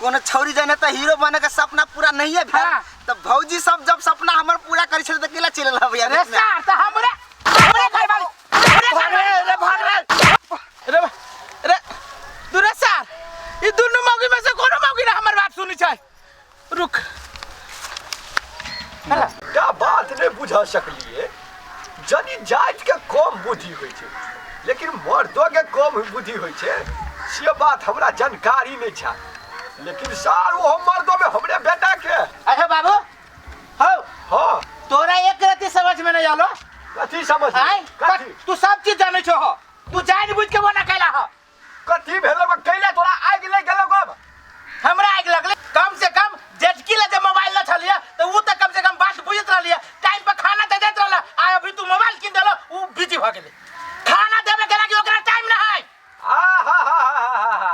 कोनो छौरी जाने त हीरो बने के सपना पूरा नहीं है भेल। हाँ। त भौजी सब जब सपना हमर पूरा करी छल त केला चलि रहल भैया रे सार त हमरे हमरे घरवाली हमरे घरवाली रे भाग रे रे रे तू रे सार ई दुनू मौगी में से कोनो मौगी ना हमर बात सुनी छै रुक एकटा बात नहि बुझा सकलियै जनी जातिके कम बुद्धि होइ छै लेकिन मर्दोके कम बुद्धि होइ छै से बात हमरा जानकारी नहि छै लेकिन सार ओहो मर्दोमे हमरे बेटाके अरे बाबू हौ हँ तोरा एक रति समझ में नहीं आलो कथी समझ आय कथी तू सब चीज जानै छो हो तू जान बुझ के वो ना कैला हो कथी भेलो बा कैला तोरा आगि लागि गेलो गब हमरा आगि लगले कम से कम जेठकी ले जे मोबाइल न छलिए तो ऊ त कम से कम बात बुझत रहलिए टाइम पर खाना दे देत रहला आ अभी तू मोबाइल किन देलो ऊ बिजी भ गेले खाना देबे के लागी ओकरा टाइम ना है आ हा हा हा हा हा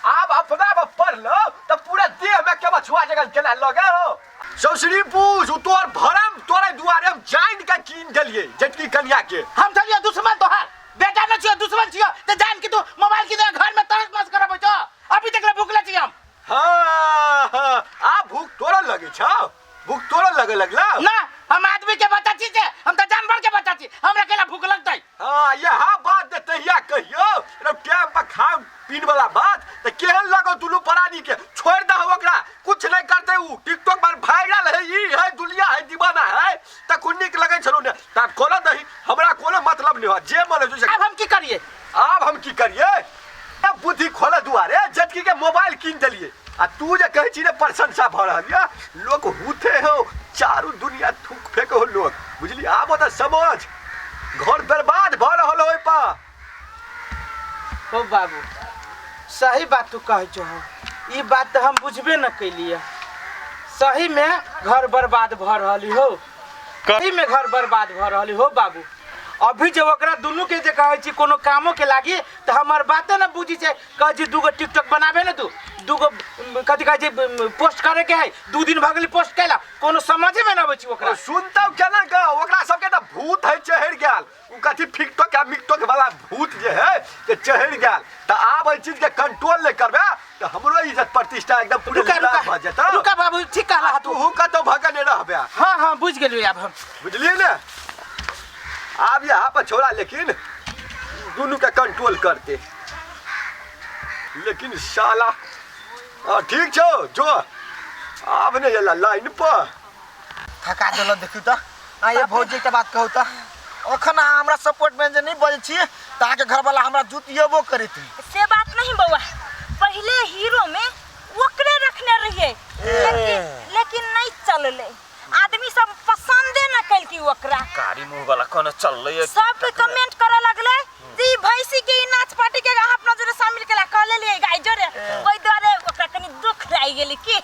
आब अपना में पढ़लो त पूरा देह में के मछुआ जगह केना लगे हो सौसरी पूछ उ तोर भरम तोरे दुआरे हम जान के कीन देलिए जेठकी कन्या के हम छलिए दुश्मन तोहार बेटा न छियो दुश्मन छियो त जान के तू मोबाइल किन दे घर में तरस मस करबै छो अभी तक ले भूखले छी हम हाँ हाँ आ भूख तोरा लगे छौ भूख तोरा लगे लगला ना हम आदमी के बच्चा छी से हम त जानवर के बच्चा छी हमरा केला भूख लगतै हाँ यह बात जे तहिया कहियो रे टाइम पर खान पीन वाला बात त केहन लगो दुनू प्राणी के छोड़ दह ओकरा कुछ नहीं करते उ टिकटॉक पर वायरल है ई है दुनिया है दीवाना है त कुन नीक लगै छलो ने त आब कोना दही हमरा कोनो मतलब नहीं हो जे मन हो अब हम की करिए आब हम की करिए अब बुद्धि खोले दुआरे जटकी के मोबाइल कीन देलिए आ तू जे कहै छी ने प्रशंसा भऽ रहल यऽ लोक हुथे हो चारू दुनिया थूक फेक हो लोक बुझली आब तऽ समझ घर बर्बाद भऽ रहल हो पर हो बाबू सही बात तू कहै छहो ई बात तऽ हम बुझबे न कैलिए सही में घर बर्बाद भऽ रहल हो सही में घर बर्बाद भऽ रहल हो बाबू अभी जे ओकरा दुनू के जे कहै छी कोनो कामो के लागी तऽ हमर बाते न बुझी छै कहै छी दूगो टिकटॉक बनाबे ने तू दूगो कथी कहै छै पोस्ट करे के है 2 दिन भऽ गेलै पोस्ट कैला कोनो समझे में न अबै छै ओकरा सुनतौ केना के ओकरा सबके तऽ भूत है चढ़ि गेल उ कथी फिकटोक आ मिकटोक वाला भूत जे है से चढ़ि गेल तऽ आब एहि चीज के कंट्रोल नहि करबे तऽ हमरो इज्जत प्रतिष्ठा एकदम पूरे रुका नीलाम रुका भऽ जेतौ रुका बाबू ठीक कहला तू तूहू कतौ भगने रहबे हाँ हाँ बुझ गेलियै आब हम बुझलियै ने आब यहाँ पर छोड़ा लेकिन दुनू के कंट्रोल करते लेकिन साला हाँ ठीक छौ जो आब नहि एला लाइन पर थका देलक देखियौ तऽ आ ये भौजी एकटा बात कहू तऽ अखन अहाँ हमरा सपोर्ट में जे नहि बजै छी तऽ अहाँके घरवाला हमरा जुतियेबो करैत से बात नहीं बउआ पहले हीरो में ओकरे रखने रहिए लेकिन लेकिन नहीं चलले आदमी सब पसंदे न कैलकी ओकरा कारी मुंह वाला कोना चललै सब के कमेंट करे लगले जे ई भैंसी के ई नाच पार्टी के अहाँ अपना जोरे शामिल केला कह लेलिए गाय जोरे ओहि दुआरे ओकरा कनी दुख लागि गेलै की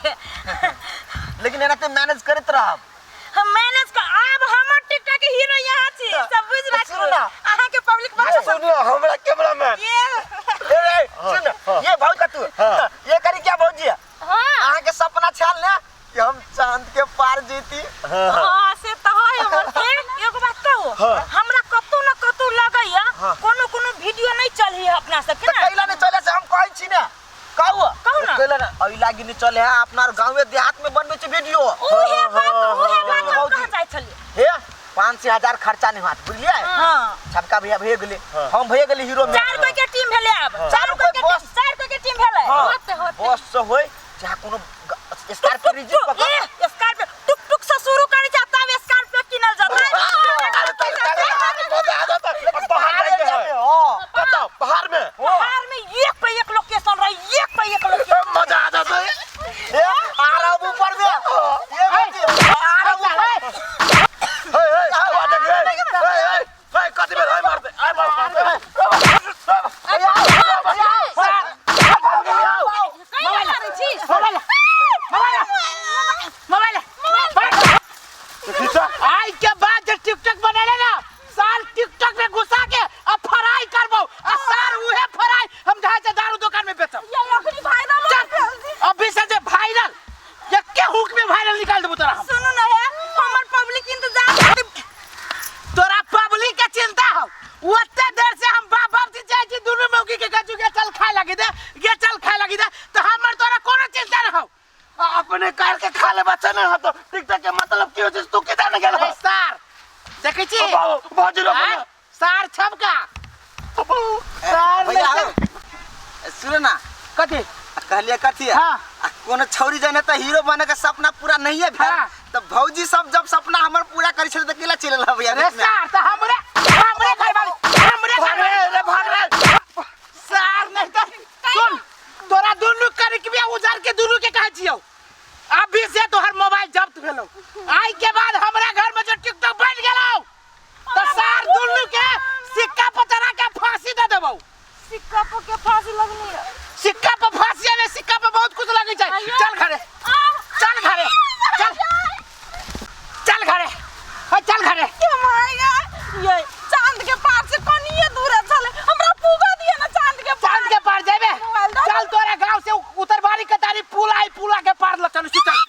लेकिन एना तऽ मैनेज करैत रहब हम मैनेज कर आब हमर टिकटॉक के हीरो यहाँ छी सब बुझ राखू सुनू ना। अहाँ के पब्लिक बस सुनियो हमरा कैमरामैन ये ए, ए, सुन ये भाव का तू ये करी क्या भौजी हाँ अहाँके सपना छल ने कि हम चांद के पार जीती हाँ से तऽ है हमर ए, एगो बात कहू हमरा कतौ न कतौ लगैया कोनो कोनो वीडियो नहीं चलही अपना सबके तऽ ना कैला नहीं चले से हम कहै छी ने कहू कहू ना। कैला ने एहि लागी नहीं चले है अपना गाँवे देहात में बनबै छै वीडियो उहे बात हम भौजी। कह जाइ छलियै हे 5-6 हजार खर्चा नहीं होत बुझलियै हाँ छबका भैया भए गेलै हम भए गेली हीरो में चार कोई के टीम भेलै आब चार कोई के बस। टीम चार कोई के टीम भेलै हाँ। होते होते बस से होय चाहे कोनो स्कॉर्पियो रिजर्व पकड़ ए स्कॉर्पियो टुक टुक से शुरू करै छै तब स्कॉर्पियो किनल जेतै पहाड़ जाके है हाँ बताओ पहाड़ में पहाड़ में एक पे एक लोकेशन रही एक पे एक लोकेशन मजा आ जाता है ए आरब ऊपर में ये भौजी, आरब ऊपर हे हे आवाज देख रे हे हे हे कथी भेल हे मारते आय मार मोबाइल मारै छी मोबाइल मोबाइल मोबाइल आई के बाद जे टिकटॉक बनेले ना साल टिकटॉक में घुसा के आ फ्राई करबो आ सार उहे फ्राई अपने कर के खा ले बच्चा नहीं हतो टिकटॉक के मतलब की होइ छै तू के जाने गेल अरे सार देखै छी बाबू भौजी रोको आँय? ना सार छबका बाबू सार भैया नहीं हौ, सुनो ना कथी आ कहलिए कथी हाँ। आ कोनो छौरी जने त हीरो बने के सपना पूरा नहीं है भेल हाँ। त भौजी सब जब सपना हमर पूरा करी छल त केला चलि भैया अरे सार त हमरे हमरे घरवाली हमरे भाग रे घरवाली रे भाग रे सार नहीं त सुन तोरा दुनू करे के बिया उजार के दुनू के कहै छियौ अभी से तोहर मोबाइल जब्त भेलौ आई के बाद हमरा घर में जो टिकटॉक बन गेलौ त सार दुनू के सिक्का पर चढ़ा के फांसी दे देबौ सिक्का पर के फांसी लगनी है सिक्का पर फांसी आवे सिक्का पर बहुत कुछ लगै छै आइयो। चल घरे चल घरे चल चल घरे हाँ, चल घरे के मायगा ये चांद के पार से कनिए दूर छले हमरा पुगा दिए ना चांद के पार चांद के पार जेबे मोबाइल दो। चल तोरा गांव से उतरबारी के तारी पुल आई पुला के पार ल चल चल